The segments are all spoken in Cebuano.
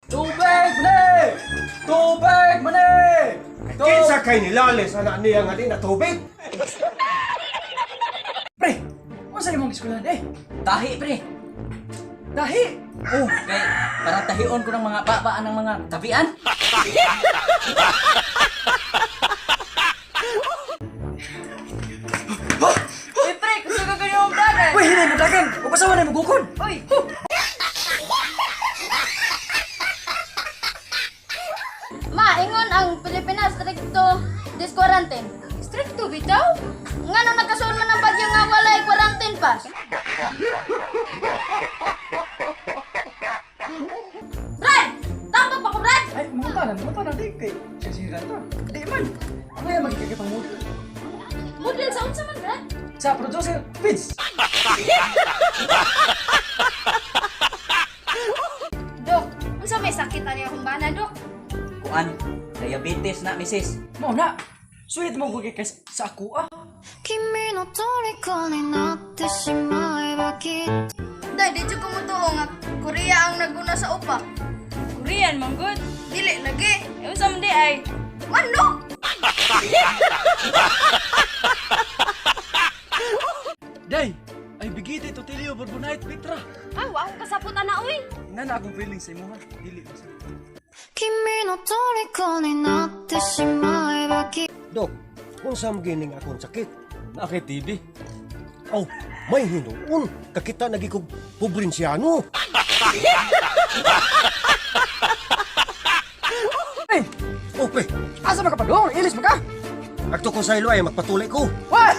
Tubig mani! Tubig mani! Kinsa kay nilalis anak niya nga di na tubig? Pre, unsa imong eskwelahan eh? Tahi, pre. Dahi. Oh, kay para tahion ko ng mga babaan ng mga tabian. Uy, pre, gusto ka ganyan ang dagan. Uy, hinay mo dagan. Ug asawa na mo gukon. Uy, Ma, ingon ang Pilipinas stricto disquarantine. Stricto bitaw. Ngano nagkasuon man ang bagyo nga walay quarantine pass? Brad! Tambak pa ko, Brad! Ay, mga tanan di kay sira ta. Di man. Ako yan magiging pang model. Model sa unsa man, Brad? Sa producer Vince. Dok, unsa may sakit ani akong bana, Dok? Kuan, diabetes na, misis. Mao na. Suhit mo ko kay sa ako ah. 君の虜になってしまえばきっと Day, di jud ko motuo nga Korea ang naguna sa upa. Korean man good. Dili lagi. Eh, unsa man di ay? Manok! Day, ay bigite Totilio Bourbonite Petra. Ay, wa akong kasapot ana oy. Ina na akong feeling sa imo ha. Dili ba sa. 君の虜になってしまえばきっと Dok, unsa man gining akong sakit? Na kay TV. Aw, may hinuon. Kakita nagi kog probinsyano. Ay, Okay, asa man ka padung? Ilis man ka? agto ko sa ilo ay magpatuli ko. Wah!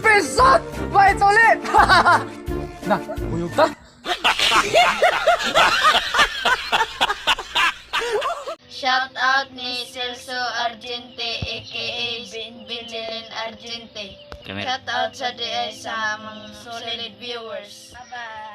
Pisot! Wait ulit! Na, buyog ta. Shout out ni Celso Argente aka Binilin Argente. Shout out sa DI sa mga solid viewers. Bye bye.